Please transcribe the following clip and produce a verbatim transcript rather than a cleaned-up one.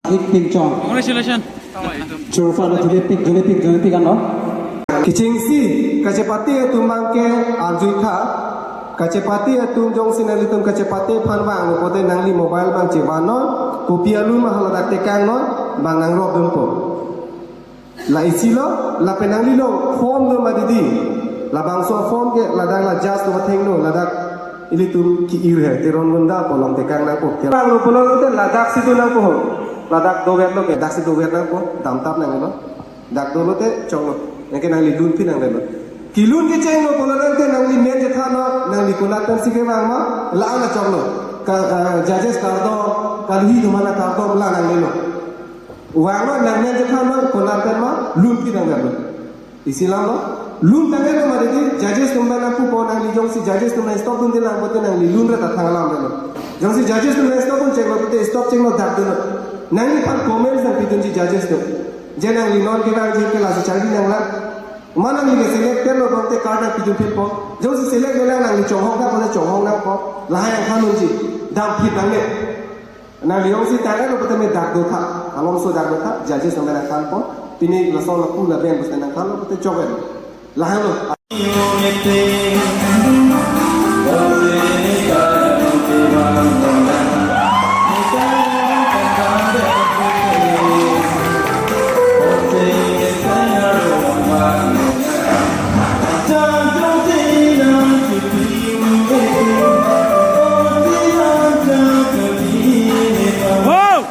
Hik Pingchong. Congratulations. Churfa lo jule pik, jule pik, jule pik ano. Kechengsi kachepate atum abangke arjutha. Kachepate atum jongsi nanglitum kachepate aphan vanglo pulote nangli mobile abang chevannon, kopi alun ma hala dak tekangnon, bang nangrop dunpo. La isi lo, lapen nanglilo form do ma didi. Labangso form ke ladak la just lo thengno, ladak ilitum ki-ir he, Teron Gunda pu along tekang nangpo. Vanglo pulote ladak si do nangpo. Ladak dover lo ke, dak si dover nangpo, damtap nanglo. Dak dolo te choklo. Nangke nangli lun pi nanglelo. Kelun kechenglo pulo tangte nangli men chethannon, nangli kolat pensi kevang ma, la-an choklo. Ka, ah, judges kardom, kalohi atum aphan kardom, la nanglelo. Vangnon, nang men chethannon, kolat pen ma, lun pi nanglelo. Isi alam lo, lun tanglo ma didi, judges atum abang nangpupo, nangli jongsi judges atum nang stop dunde lang pulote nangli lun ra ta thang alam lo. Jongsi judges atum nang stop duncheklo pulote stop chenglo, dak dunnon. Nangliphan comments nangpidunji judges atum. Je nangli non kevangji ke lasi charli nanglang. Ma nangli ke select pen lo pulote card nangpidun phitpo. Jongsi select le lang nangli chonghong nangpo, chonghong nangpo. Lahai angkhan unji. Dam phit nangne. Nangli jongsi tanglo pulote me dak dotha. Alongso dak dotha. Judges atum abang nangthanpo. Pini laso lapu laben pusi nangthanlo pulote choklo. Lahelo. Wow!